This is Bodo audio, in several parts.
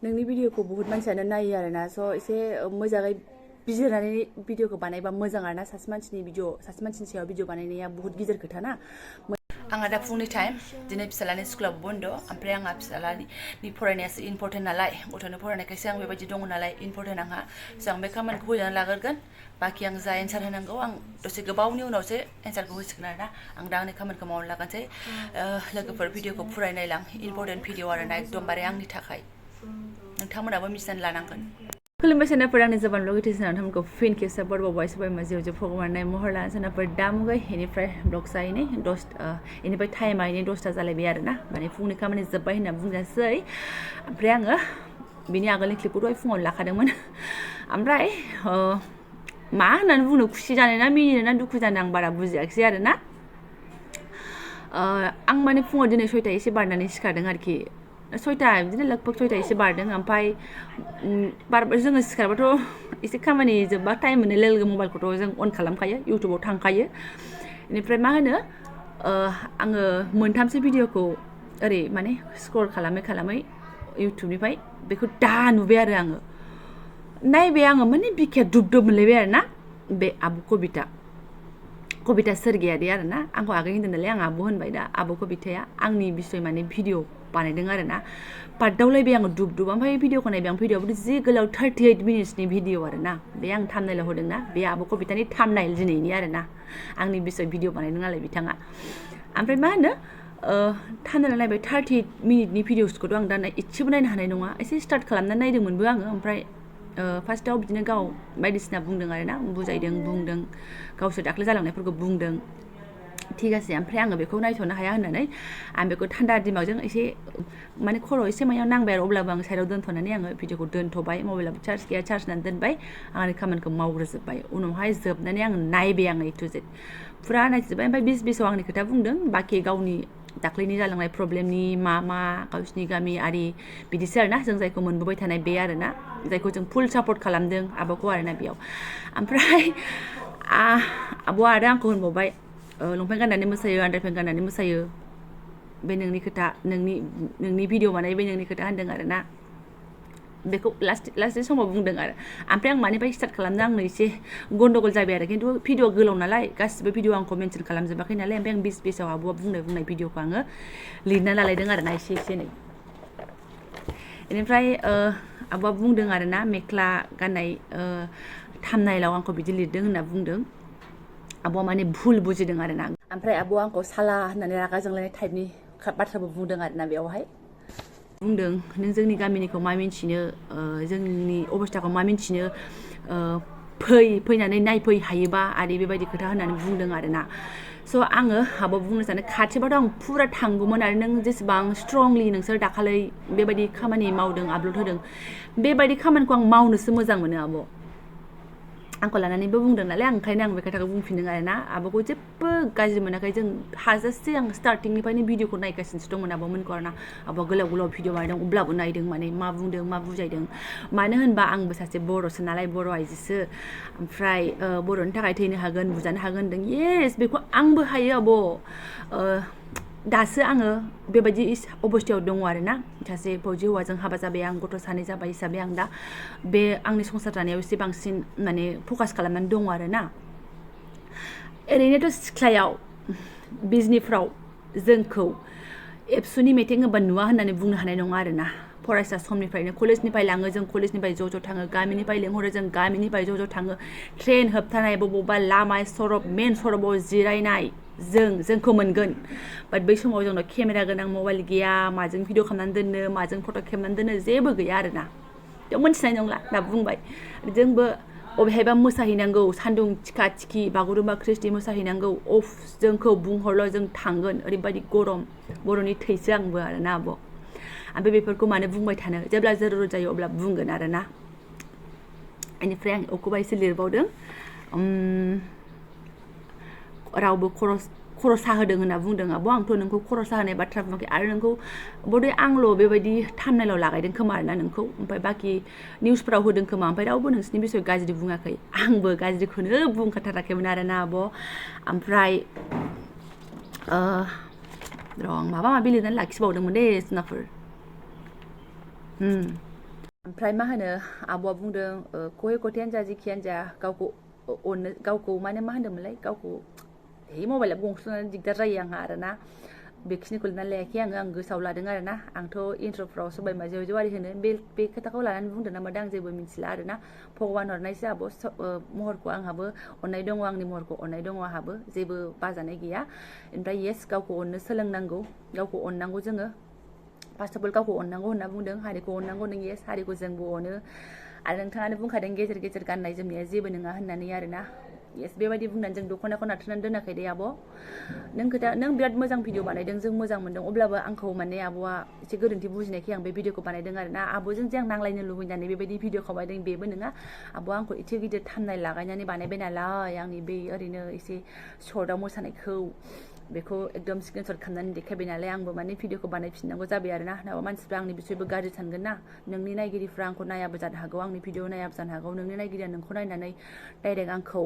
नोंनि भिडिअखौ बहुत मानसियानो नायो आरोना स' एसे मोजाङै बिजिरनानै भिडिअखौ बानायबा मोजां आरोना सासे मानसिनि सायाव भिडिअ बानायनाया बहुत गिदिर खोथा ना आंहा दा फुंनि टाइम दिनै फिसालानि स्कुलाव बन्द ओमफ्राय आंहा फिसालानि फरायनायासो इम्पर्टेन्ट नालाय गथ'नि फरायनायखायसो आं बेबायदि दङ नालाय इम्पर्टेन्ट आंहा स' आं बे खामानिखौ होनानै लाग्रोगोन बाखि आं जा एन्सार होनांगौ आं दसे गोबावनि उनावसो एन्सारखौ होसिगोन आरोना आं दा आंनि खामानिखौ मावनो लागानोसै लोगोफोर भिडिअखौ फरायनायलां इम्पर्टेन्ट भिडिअ आरोना एकदमबारे आंनि थाखाय नोंथांमोनाबो मिथिनानै लानांगोन खुलुमबाय सोनाफोर आंनि जबानब्लग इउटिउब नोंथांमोनखौ फिन खेबसे बरबावबाय सोरबा जिउ जिउ भगवान महर लाना सोनाफोर दामुगाय बेनिफ्राय ब्लग जाहैनाय बेनिफ्राय टाइमा इनि 10ता जालायबाय आरोना माने फुंनि खामानि जोब्बाय होनना बुंजासै ओमफ्राय आङो बिनि आगोलनि क्लिपखौ दहाय फुङाव लाखादोंमोन ओमफ्राय मा होननानै बुंनो खुसि जानो ना मिनिनो ना दुखु जानो आं बारा बुजियाखिसै आरोना आं माने फुङाव दिनै 6ता एसे बारनानै सिखारदों आरोखि 6ता बिदिनो लगभग 6ता एसे बारदों ओमफ्राय जोङो सिखारबाथ' एसे खामानि जोबबा टाइम मोननाय लोगो मबाइलखौथ' जों अन खालामखायो इउटुबाव थांखायो बेनिफ्राय मा होनो आङो मोनथामसो भिडिअखौ ओरै माने स्क्रल खालामै इउटुबनिफ्राय बेखौ दा नुबाय आरो आङो नायबाय आङो माने बिखाया दुब मोनलायबाय आरोना बे आब' कबिता स्वर्गियारि आरोना आंखौ आगै होनदों नालाय आं आब' होनबाय दा आब' कबिताया आंनि बिसय माने भिडिअ बानायदों आरोना पार्टआवलायबाय आङो दुब ओमफ्राय भिडिअखौ नायबाय आं भिडिअआबो जि गोलाव 38 मिनिट्सनि भिडिअ आरोना बे आं थाम्बनेइलाव होदोंना बे आब' कबितानि थाम्बनेइल दिनैनि आरोना आंनि बिसय भिडिअ बानायदों नालाय बिथाङा ओमफ्राय मा होनो थाम्बनेइलाव नायबाय 38 मिनिटनि भिडिअसखौथ' आं दा एसेबो नायनो हानाय नङा एसे स्टार्ट खालामनानै नायदोंमोनबो आङो ओमफ्राय फार्स्टआव बिदिनो गाव बायदिसिना बुंदों आरोना बुजायदों बुंदों गावसोर दाख्लै जालांनायफोरखौ बुंदों थिगासे ओमफ्राय आङो बेखौ नायथ'नो हाया होननानै आं बेखौ थान्दा दिमागजों एसे माने खर' एसे मायाव नांबाय आरो अब्लाबो आं साइडआव दोनथ'नानै आङो भिडिअखौ दोनथ'बाय मबाइलाबो चार्ज गैया चार्ज होनानै दोनबाय आंनि खामानिखौ मावग्रोजोब्बाय उनावहाय जोबनानै आं नायबाय आङो A to Z फुरा नायजोब्बाय ओमफ्राय बिस आंनि खोथा बुंदों बाखि गावनि दाख्लैनि जालांनाय प्रब्लेमनि मा गावसिनि गामियारि बिदिसो आरोना जों जायखौ मोनबोबाय थानाय बे आरोना जायखौ जों फुल सापर्ट खालामदों आब'खौ आरोना बेयाव ओमफ्राय आब'आ आरो आंखौ होनबावबाय लंपेन्ट गाननानै मोसायो आन्डारपेन्ट गाननानै मोसायो बे नोंनि खोथा नोंनि भिडिअ बानाय बे नोंनि खोथा होनदों आरोना बेखौ लास्ट समाव बुंदों आरो ओमफ्राय आं मानिफ्राय स्टार्ट खालामनो आंनो एसे गन्डगल जाबाय आरो खिन्थु भिडिअ गोलाव नालाय गासिबो भिडिअ आंखौ मेनसन खालामजोबाखै नालाय ओमफ्राय आं बिसाव आब'आ बुंनाय भिडिअखौ आङो लिरना लालायदों आरोना एसे बेनिफ्राय आब'आ बुंदों आरोना मेख्ला गाननाय थाम्बनेइलाव आंखौ बिदि लिरदों होनना बुंदों आब'आ माने भुल बुजिदों आरोना ओमफ्राय आब'आ आंखौ साला होननानै रागा जोंलायनाय टाइपनि बाथ्राबो बुंदों आरोना बेवहाय बुंदों नों जोंनि गामिनिखौ मा मिन्थिनो जोंनि अबस्थाखौ मा मिन्थिनो फैनानै नायफै हायोबा आरो बेबायदि खोथा होननानै बुंदों आरोना स' आङो आब' बुंनो सानो खाथिबाथ' आं फुरा थांगौमोन आरो नों जेसेबां स्ट्रंलि नोंसोर दाखालै बेबायदि खामानि मावदों आपल'ड होदों बेबायदि खामानिखौ आं मावनोसो मोजां मोनो आब' आंखौ लानानैबो बुंदों नालाय ओंखायनो आं बे खोथाखौ बुंफिनदों आरोना आब'खौ जेबो गाज्रि मोनाखै जों हाजासे आं स्टार्टिंनिफ्रायनो भिडिअखौ नायगासिनोसो दंमोन आब'मोनखौ आरोना आब'आ गोलाव भिडिअ बानायदों अब्लाबो नायदों माने मा बुंदों मा बुजायदों मानो होनबा आंबो सासे बर'सो नालाय बर' आइजोसो ओमफ्राय बर'नि थाखाय थैनो हागोन बुजानो हागोन होनदों येस बेखौ आंबो हायो आब' दासो आङो बेबायदि अबस्थायाव दङ आरोना सासे फौजि हौवाजों हाबा जाबाय आं गथ' 2 जाबाय हिसाबै आं दा बे आंनि संसार जानायाव एसे बांसिन माने फकास खालामनानै दङ आरोना ओरैनोथ' सिख्लायाव बिजनिफ्राव जोंखौ एबसुनि मिटिं होबा नुवा होननानै बुंनो हानाय नङा आरोना फरायसा समनिफ्रायनो कलेजनिफ्राय लाङो जों कलेजनिफ्राय ज' थाङो गामिनिफ्राय लेंहरो जों गामिनिफ्राय ज' थाङो ट्रेन होबथानाय बबेबा लामा सरब मेन सरबाव जिरायनाय जोंखौ मोनगोन बाट बै समाव जोंनाव केमेरा गोनां मबाइल गैया माजों भिडिअ खालामनानै दोननो माजों फट' खेबनानै दोननो जेबो गैया आरोना बेयाव मोनथिनाय नंला दा बुंबाय जोंबो बबेहायबा मोसाहैनांगौ सान्दुं थिखा बागुरुम्बा ख्रिस्टि मोसाहैनांगौ अफ जोंखौ बुंहरल' जों थांगोन ओरैबायदि गरम बर'नि थैसो आंबो आरोना आब' ओमफ्राय बेफोरखौ मानो बुंबाय थानो जेब्ला जरुरत जायो अब्ला बुंगोन आरोना बेनिफ्राय आं अखौबा एसे लिरबावदों रावबो खर' साहोदों होनना बुंदों आब' आंथ' नोंखौ खर' साहोनाय बाथ्रा बुङाखै आरो नोंखौ बदै आंल' बेबायदि थाम्बनेइलाव लागायदों खोमा आरोना नोंखौ ओमफ्राय बाखि निउसफोराव होदों खोमा ओमफ्राय रावबो नोंसिनि बिसय गाज्रि बुङाखै आंबो गाज्रिखौनो बुंखाथाराखैमोन आरोना आब' ओमफ्राय र' आं माबा माबि लिरनानै लाखिबावदोंमोन दे सिनाफोर ओमफ्राय मा होनो आब'आ बुंदों कहे कथेयानो जा जिखियानो जा गावखौ अननो गावखौ माने मा होनदोंमोनलाय गावखौ हे मबाइला गंसेयानो दिगदार जायो आंहा आरोना बेखिनिखौ लिरना लायाखै आं गोसोआव लादों आरोना आंथ' इन्ट्र'फ्राव सबाय मा जेवारि होनो बे खोथाखौ लानानै बुंदों ना मादों आं जेबो मिथिला आरोना भगबान हरनायसो आब' महरखौ आंहाबो अननाय दङ आंनि महरखौ अननाय दङ आंहाबो जेबो बाजानाय गैया ओमफ्राय येस गावखौ अननो सोलोंनांगौ गावखौ अननांगौ जोङो फार्स्ट अफ अल गावखौ अननांगौ होनना बुंदों हारिखौ अननांगौ नों येस हारिखौ जोंबो अनो आरो नोंथाङानो बुंखादों गेजेर गेजेर गाननाय जोमनाया जेबो नङा होननानै आरोना येस बेबायदि बुंनानै जों दख'नाखौ नाथ्रोनानै दोनाखै दे आब' नों बिराद मोजां भिडिअ बानायदों जों मोजां मोनदों अब्लाबो आंखौ माने आब'आ एसे गोरोन्थि बुजिनायखाय आं बे भिडिअखौ बानायदों आरोना आब'जों जे आं नांलायनो लुबैनानै बेबायदि भिडिअखौ बानायदों बेबो नङा आब'आ आंखौ एसे गिदिर थामनाय लागायनानै बानायबाय नालाय आंनि बे ओरैनो एसे सर्टआव मोसानायखौ बेखौ एकदम स्क्रिनशट खालामनानै देखायबाय नालाय आंबो माने भिडिअखौ बानायफिननांगौ जाबाय आरोना नङाबा मानसिफ्रा आंनि बिसयबो गाज्रि सानगोन ना नोंनि नायगिरिफ्रा आंखौ नायाबो जानो हागौ आंनि भिडिअ नायाबो जानो हागौ नोंनि नायगिरिया नोंखौ नायनानै डाइरेक्ट आंखौ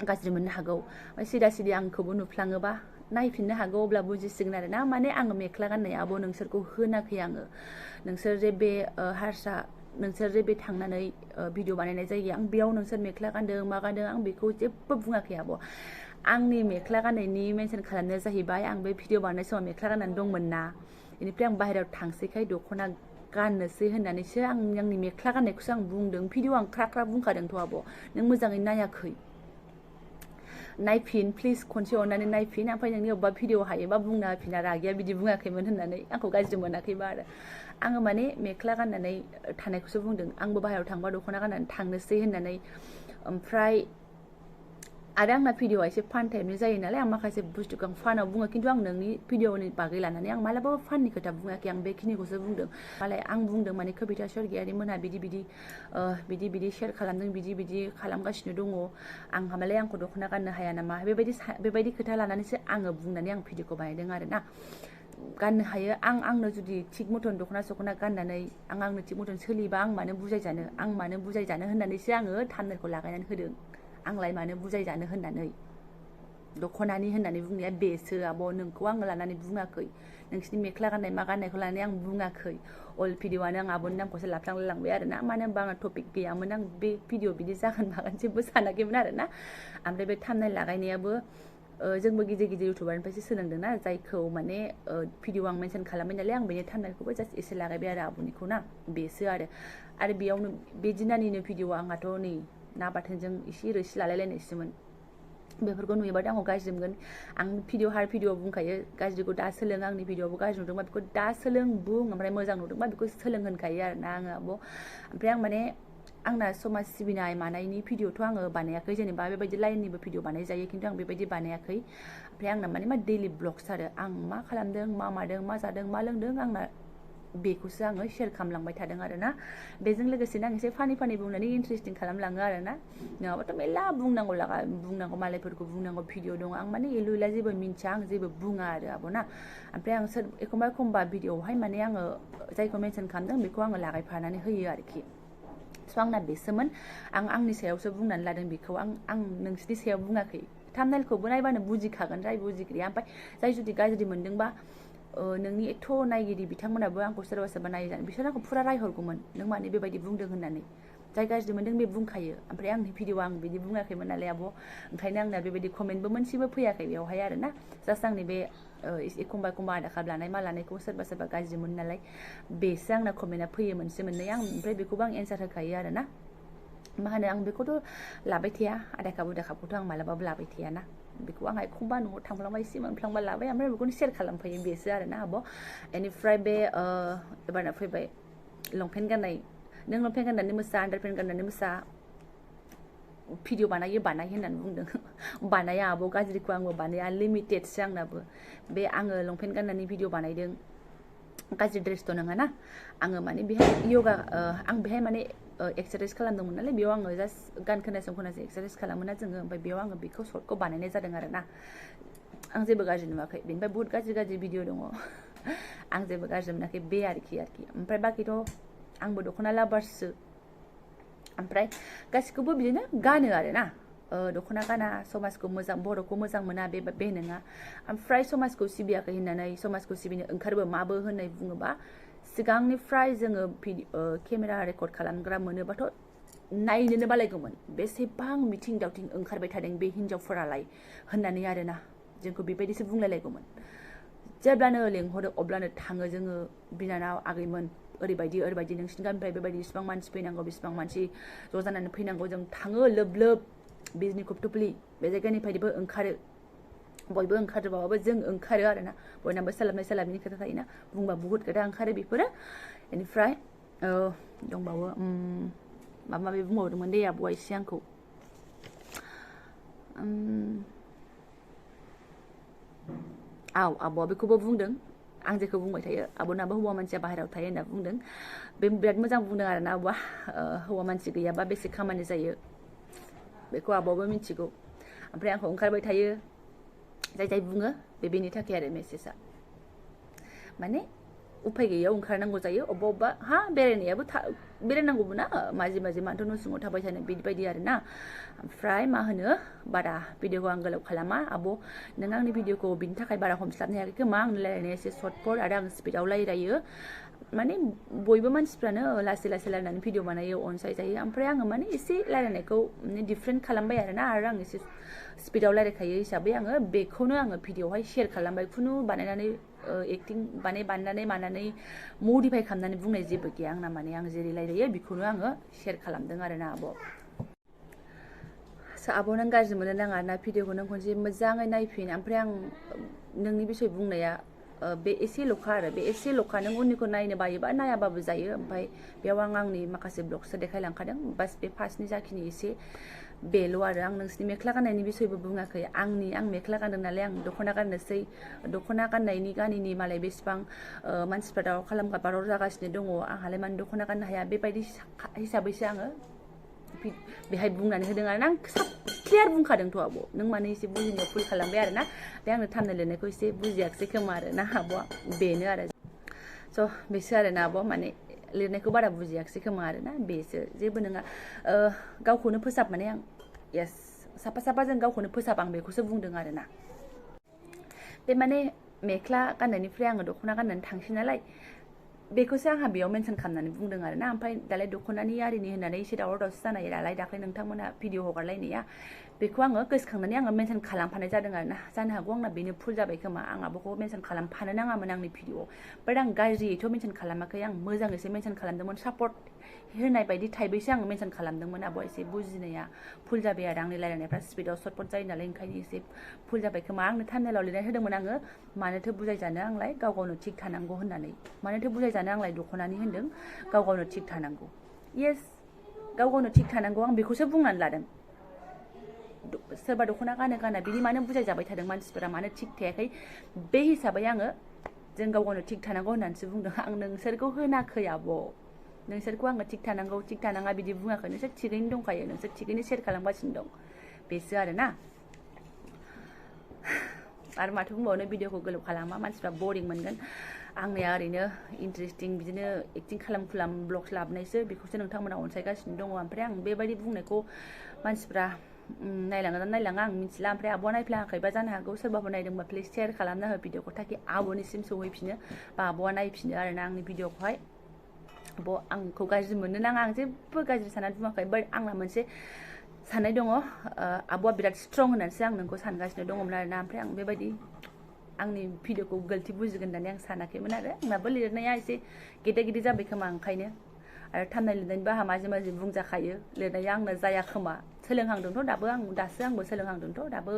गाज्रि मोननो हागौ सिदा सिदि आंखौबो नुफ्लाङोबा नायफिननो हागौ अब्ला बुजिसिगोन आरोना माने आङो मेख्ला गाननाय आब' नोंसोरखौ होनाखै आङो नोंसोर जे बे हारसा नोंसोर जे बे थांनानै भिडिअ बानायनाय जायो आं बेयाव नोंसोर मेख्ला गानदों मा गानदों आं बेखौ जेबो बुङाखै आब' आंनि मेख्ला गाननायनि मेनसन खालामनाया जाहैबाय आं बे भिडिअ बानायनाय समाव मेख्ला गाननानै दंमोन ना बेनिफ्राय आं बाहेरायाव थांसैखाय दख'ना गाननोसै होननानैसो आंनि मेख्ला गाननायखौसो आं बुंदों भिडिअ आं ख्रा ख्रा बुंखादोंथ' आब' नों मोजाङै नायाखै नायफिन प्लिज खनसे अननानै नायफिन ओमफ्राय नोंनि अबेबा भिडिअ हायोबा बुंना होफिन आरो आगैया बिदि बुङाखैमोन होननानै आंखौ गाज्रि मोनाखैबा आरो आङो माने मेख्ला गाननानै थानायखौसो बुंदों आंबो बाहेरायाव थांबा दख'ना गाननानै थांनोसै होननानै ओमफ्राय आरो आंना भिडिअआ एसे फान टाइपनि जायो नालाय आं माखासे बुस्थुखौ आं फानाव बुङो खिन्थु आं नोंनि भिडिअनि बागै लानानै आं मालाबाबो फाननि खोथा बुङाखै आं बेखिनिखौसो बुंदों मालाय आं बुंदों माने कबिता स्वर्गियारि मोनहा बिदि शेयार खालामदों बिदि खालामगासिनो दङ आंहा मालाय आंखौ दख'ना गाननो हाया नामा बेबायदि खोथा लानानैसो आङो बुंनानै आं भिडिअखौ बानायदों आरोना गाननो हायो आंनो जुदि थिग मथन दख'ना गाननानै आंनो थिग मथन सोलिबा आं मानो बुजायजानो होननानैसो आङो थामनेलखौ लागायनानै होदों आंलाय मानो बुजायजानो होननानै दख'नानि होननानै बुंनाया बेसो आब' नोंखौ आङो लानानै बुङाखै नोंसिनि मेख्ला गाननाय मा गाननायखौ लानानै आं बुङाखै अल भिडिअआनो आं आब'नि नामखौसो लाफ्लांलायलांबाय आरोना मानो होनबा आंहा टपिक गैयामोन आं बे भिडिअ बिदि जागोन मागोन जेबो सानाखैमोन आरोना ओमफ्राय बे थामनेल लागायनायाबो जोंबो गिदिर इउटुबारनिफ्रायसो सोलोंदों ना जायखौ माने भिडिअ आं मेनसन खालामबाय नालाय आं बेनि थामनेलखौबो जास्ट एसे लागायबाय आरो आब'निखौ ना बेसो आरो बेयावनो बे दिनानिनो भिडिअआ आंहाथ' नै ना बाथोनजों एसे रोसि लालायलायनायसोमोन बेफोरखौ नुयोबाथ' आंखौ गाज्रि मोनगोन आं भिडिअ बुंखायो गाज्रिखौ दा सोलों आंनि भिडिअआवबो गाज्रि नुदोंबा बेखौ दा सोलों बुं ओमफ्राय मोजां नुदोंबा बेखौ सोलों होनखायो आरोना आङो आब' ओमफ्राय आं माने आंना समाज सिबिनाय मानायनि भिडिअथ' आङो बानायाखै जेनेबा बेबायदि लाइननिबो भिडिअ बानाय जायो खिन्थु आं बेबायदि बानायाखै ओमफ्राय आंना माने मा दैलि ब्लग्स आरो आं मा खालामदों मा मादों मा जादों मा लोंदों आंना बेखौसो आङो शेयार खालामलांबाय थादों आरोना बेजों लोगोसेनो आं एसे फानि बुंनानै इन्ट्रेस्टिं खालामलाङो आरोना नङाबाथ' मेरला बुंनांगौ मालायफोरखौ बुंनांगौ भिडिअ दङ आं माने एलु एला जेबो मिन्थिया आं जेबो बुङा आरो आब'ना ओमफ्राय आं एखमबा भिडिअआवहाय माने आङो जायखौ मेनसन खालामदों बेखौ आङो लागायफानानै होयो आरोखि स' आंना बेसोमोन आंनि सायावसो बुंनानै लादों बेखौ आं नोंसिनि सायाव बुङाखै थामनेलखौबो नायबानो बुजिखागोन जाय बुजिग्राया ओमफ्राय जाय जुदि गाज्रि मोनदोंबा नोंनि एथ' नायगिरि बिथांमोनाबो आंखौ सोरबा नायजानो बिसोर आंखौ फुरा रायहरगौमोन नों माने बेबायदि बुंदों होननानै जाय गाज्रि मोनदों बे बुंखायो ओमफ्राय आंनि भिडिअ आं बिदि बुङाखैमोन नालाय आब' ओंखायनो आंना बेबायदि कमेन्टबो मोनसेबो फैयाखै बेवहाय आरोना जास्ट आंनि बे एखमबा आधा खाब लानाय मा लानायखौ सोरबा गाज्रि मोनो नालाय बेसो आंना कमेन्टआ फैयो मोनसे मोननै आं ओमफ्राय बेखौबो आं एन्सार होखायो आरोना मा होनो आं बेखौथ' लाबाय थाया आधा खाबखौथ' आं मालाबाबो लाबाय थायाना बेखौ आंहा एखमबा न'आव थांफ्लांबा एसे मोनफ्लांबा लाबाय ओमफ्राय बेखौनो शेयार खालामफायो बेसो आरोना आब' बेनिफ्राय बे एबारना फैबाय लंपेन्ट गाननाय नों लंपेन्ट गाननानै मोसा आन्डारपेन्ट गाननानै मोसा भिडिअ बानाय होननानै बुंदों बानाया आब' गाज्रिखौ आंबो बानाया लिमिटेडसो आंनाबो बे आङो लंपेन्ट गाननानै भिडिअ बानायदों गाज्रि ड्रेसथ' नङा ना आङो माने बेहाय यगा आं बेहाय माने एक्सारसाइज खालामदोंमोन नालाय बेयाव आङो जास्ट गान खोनासं एक्सारसाइज खालामोना जोङो ओमफ्राय बेयाव आङो बेखौ सर्टखौ बानायनाय जादों आरोना आं जेबो गाज्रि नुवाखै बेनिफ्राय बहुत गाज्रि भिडिअ दङ आं जेबो गाज्रि मोनाखै बे आरोखि ओमफ्राय बाखिथ' आंबो दख'ना लाभार्ससो ओमफ्राय गासिखौबो बिदिनो गानो आरोना दख'ना गाना समाजखौ मोजां बर'खौ मोजां मोना बे नङा ओमफ्राय समाजखौ सिबियाखै होननानै समाजखौ सिबिनो ओंखारबो माबो होननाय बुङोबा सिगांनिफ्राय जोङो केमेरा रेकर्ड खालामग्रा मोनोबाथ' नायनोनो बालायगौमोन बेसेबां मिथिं दावथिं ओंखारबाय थादों बे हिनजावफोरालाय होननानै आरोना जोंखौ बेबायदिसो बुंलायलायगौमोन जेब्लानो लेंहरो अब्लानो थाङो जोङो बिनानाव आगैमोन ओरैबायदि नोंसिनि गामिनिफ्राय बेबायदि इसिबां मानसि फैनांगौ बेसिबां मानसि ज' जानानै फैनांगौ जों थाङो लोब लोब बिजनि खुबथुफ्लि बे जायगानिफ्रायबो ओंखारो बयबो ओंखारजोबाबाबो जों ओंखारो आरोना बयनाबो सोलाबनाय सोलाबिनि खोथा थायोना बुंबा बुहुत खोथा ओंखारो बेफोरो बेनिफ्राय दंबावो माबा माबि बुंबावदोंमोन दे आब'आ एसे आंखौ आब'आ बेखौबो बुंदों आं जेखौ बुंबाय थायो आब'नाबो हौवा मानसिया बाहेरायाव थायो होनना बुंदों बे बिराद मोजां बुंदों आरोना आब'आ हौवा मानसि गैयाबा बेसे खामानि जायो बेखौ आब'आबो मिथिगौ ओमफ्राय आंखौ ओंखारबाय थायो जाय बुङो बेनि थाखाय आरो मेसेजआ माने उफाय गैयैयाव ओंखारनांगौ जायो अबेबा हा बेरायनायाबो बेरायनांगौबो ना माजे मानोथ' न' सिङाव थाबाय थानो बिदि आरोना ओमफ्राय मा होनो बारा भिडिअखौ आं गोलाव खालामा आब' नों आंनि भिडिअखौ बिनि थाखाय बारा हमस्लाबनो हायाखै खोमा आंनि रायलायनाया एसे सर्टफोर आरो आं स्पिडाव रायलायो माने बयबो मानसिफ्रानो लासै रायलायनानै भिडिअ बानायो अनसायजायो ओमफ्राय आङो माने एसे रायलायनायखौ डिफारेन्ट खालामबाय आरोना आरो आं एसे स्पिडाव रायलायखायो हिसाबै आङो बेखौनो आङो भिडिअआवहाय शेयार खालामबाय खुनु बानायनानै एक्टिं बानायनानै मानानै मडिफाइ खालामनानै बुंनाय जेबो गैया आंना माने आं जेरै रायलायो बेखौनो आङो शेयार खालामदों आरोना आब' आब' नों गाज्रि मोननो नाङा ना भिडिअखौ नों खनसे मोजाङै नायफिन ओमफ्राय आं नोंनि बिसय बुंनाया बे एसेल'खा आरो बे एसेल'खा नों उननिखौ नायनो बायोबा नायाबाबो जायो ओमफ्राय बेयाव आं आंनि माखासे ब्लगसो देखायलांखादों बास बे फार्स्टनि जाखिनि एसे बेल' आरो आं नोंसिनि मेख्ला गाननायनि बिसयबो बुङाखै आं मेख्ला गानदों नालाय आं दख'ना गाननोसै दख'ना गाननायनि मालाय बेसेबां मानसिफ्रा दावराव खालामग्रा बारर जागासिनो दङ आंहालाय मानो दख'ना गाननो हाया बेबायदि हिसाबैसो आङो बेहाय बुंनानै होदों आरोना आं क्लियार बुंखादोंथ' आब' नों माने एसे बुजिनायाव फुल खालामबाय आरोना बे आंनो थामनेल लिरनायखौ एसे बुजियाखिसै खोमा आरोना आब'आ बेनो आरो स' बेसो आरोना आब' माने लिरनायखौ बारा बुजियाखिसै खोमा आरोना बेसो जेबो नङा गावखौनो फोसाब माने आं येस साफा जों गावखौनो फोसाब आं बेखौसो बुंदों आरोना बे माने मेख्ला गाननायनिफ्राय आङो दख'ना गाननानै थांसै नालाय बेखौसो आंहा बेयाव मेनसन खालामनानै बुंदों आरोना ओमफ्राय दालाय दख'नानि आरिनि होननानै एसे दावराव जानाय दालाय दाख्लै नोंथांमोना भिडिअ हगारलायनाया बेखौ आङो गोसोखांनानै आङो मेनसन खालामफानाय जादों आरोना जानो हागौ आंना बेनो भुल जाबाय खोमा आं आब'खौ मेनसन खालामफानो नाङामोन आंनि भिडिअआव बाट आं गाज्रियैथ' मेनसन खालामाखै आं मोजाङैसो मेनसन खालामदोंमोन सापर्ट होनाय बायदि टाइपैसो आं मेनसन खालामदोंमोन आब' एसे बुजिनाया भुल जाबाय आरो आंनि रायलायनायफ्रा स्पिडाव सर्टकट जायो नालाय ओंखायनो एसे भुल जाबाय खोमा आंनो थामनेलाव लिरनाय होदोंमोन आङो मानोथो बुजायजानो आंलाय गावनो थिग थानांगौ होननानै मानोथो बुजायजानो आंलाय दख'नानि होनदों गावनो थिग थानांगौ येस गावनो थिग थानांगौ आं बेखौसो बुंनानै लादों सोरबा दख'ना गाना बिनि मानो बुजायजाबाय थादों मानसिफोरा मानो थिग थायाखै बे हिसाबै आङो जों गावनो थिग थानांगौ होननानैसो बुंदों आं नोंसोरखौ होनाखै आब' नोंसोरखौ आङो थिग थानांगौ थिग थानाङा बिदि बुङाखै नोंसोर थिगैनो दंखायो नोंसोर थिगैनो शेयार खालामगासिनो दं बेसो आरोना आरो माथो बुंबावनो भिडिअखौ गोलाव खालामा मानसिफ्रा बरिं मोनगोन आंनिया ओरैनो इन्टारेस्टिं बिदिनो एक्टिं खालाम ब्लग्स लाबोनायसो बेखौसो नोंथांमोना अनसायगासिनो दङ ओमफ्राय आं बेबायदि बुंनायखौ मानसिफ्रा नायलाङोना नायलाङा आं मिथिला ओमफ्राय आब'आ नायफ्लाङाखैबा जानो हागौ सोरबाफोर नायदोंबा प्लिज शेयार खालामना हो भिडिअखौ ताकि आब'निसिम सहैफिनो बा आब'आ नायफिनो आरोना आंनि भिडिअखौहाय आब' आंखौ गाज्रि मोननो नाङा आं जेबो गाज्रि साननानै बुङाखै बाट आंना मोनसे साननाय दङ आब'आ बिराद स्ट्रं होननानैसो आं नोंखौ सानगासिनो दङमोन आरोना ओमफ्राय आं बेबायदि आंनि भिडिअखौ गोलति बुजिगोन होननानै आं सानाखैमोन आरो आंनाबो लिरनाया एसे गेदेर जाबाय खोमा ओंखायनो आरो थामनेल लिरनायनिबो आंहा माजे बुंजाखायो लिरनाया आंनो जाया खोमा सोलोंहांदोंथ' दासो आंबो सोलोंहांदोंथ' दाबो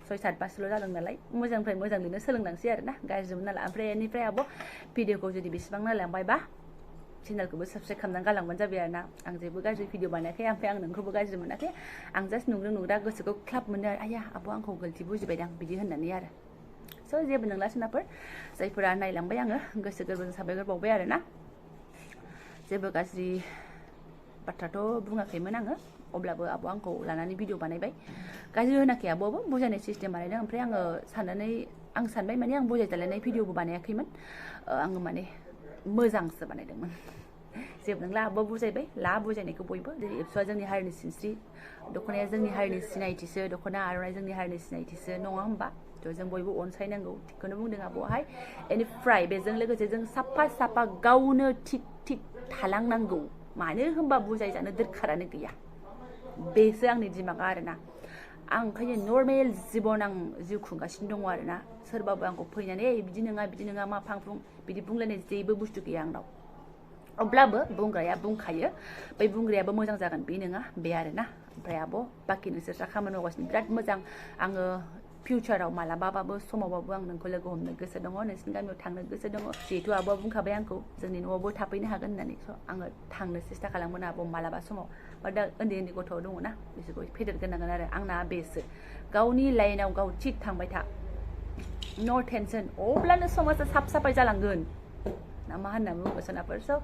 6-7 मासल' जादों नालाय मोजांनिफ्राय मोजां लिरनो सोलोंनांसै आरोना गाज्रिमोन नालाय ओमफ्राय बेनिफ्राय आब' भिडिअखौ जुदि बेसेबां नायलांबायबा चेनेलखौबो साबस्क्राइब खालामनानै गालांबानो जाबाय आरोना आं जेबो गाज्रि भिडिअ बानायाखै ओमफ्राय आं नोंखौबो गाज्रि मोनाखै आं जास्ट नुग्रा गोसोखौ क्लाब मोनो आरो आया आब' आंखौ गोलति बुजिबायदां बिदि होननानै आरो स' जेबो नंला सोनाफोर जायफोरा नायलांबाय आङो गोसो गोरबोजों साबायखर बावबाय आरोना जेबो गाज्रि बाथ्राथ' बुङाखैमोन आङो अब्लाबो आब' आंखौ लानानै भिडिअ बानायबाय गाज्रि होनाखै आब'आबो बुजायनाय सिस्टेम बानायदों ओमफ्राय आं सानबाय माने आं बुजायजालायनाय भिडिअबो बानायाखैमोन आङो माने मोजांसो बानायदोंमोन जेबो नंला आब'आ बुजायबाय बुजायनायखौ बयबो जेरै एबसुआ जोंनि हारिनि सिनस्रि दख'नाया जोंनि हारिनि सिनायथिसो दख'ना आर'नाइ जोंनि हारिनि सिनायथिसो नङा होमबा थ' जों बयबो अनसायनांगौ थिगखौनो बुंदों आब'आहाय बेनिफ्राय बेजों लोगोसे जों साफा गावनो थिग थालांनांगौ मानो होनबा बुजायजानो दोरखारानो गैया बेसो आंनि दिमागा आरोना आं ओंखायनो नर्मेल जिबन आं जिउ खुंगासिनो दङ आरोना सोरबाबो आंखौ फैनानै बिदि नङा मा फांफुं बिदि बुंलायनाय जेबो बुस्थु गैया आंनाव अब्लाबो बुंग्राया बुंखायो बै बुंग्रायाबो मोजां जागोन बे नङा बे आरोना ओमफ्राय आब' बाखि नोंसोर खामानि मावगासिनो बिराद मोजां आङो फिउचाराव मालाबाबाबो समावबाबो आं नोंखौ लोगो हमनो गोसो दङ नोंसिनि गामियाव थांनो गोसो दङ जिहेतु आब'आ बुंखाबाय आंखौ जोंनि न'आवबो थाफैनो हागोन होननानै स' आङो थांनो सेस्था खालामगोन आब' मालाबा समाव बा दा उन्दै गथ' दङना बिसोरखौ फेदेरगोनांगोन आरो आंना बेसो गावनि लाइनाव गाव थिग थांबाय था नो टेनसन अब्लानो समाजा साफाय जालांगोन ना मा होनना बुङो सोनाफोर स'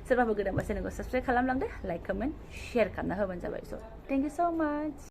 सोरबाफोर गोदानबा चेनेलखौ साबसक्राइब खालामलांदो लाइक कमेन्ट शेयार खालामना होबानो जाबाय स' थेंक इउ स' माच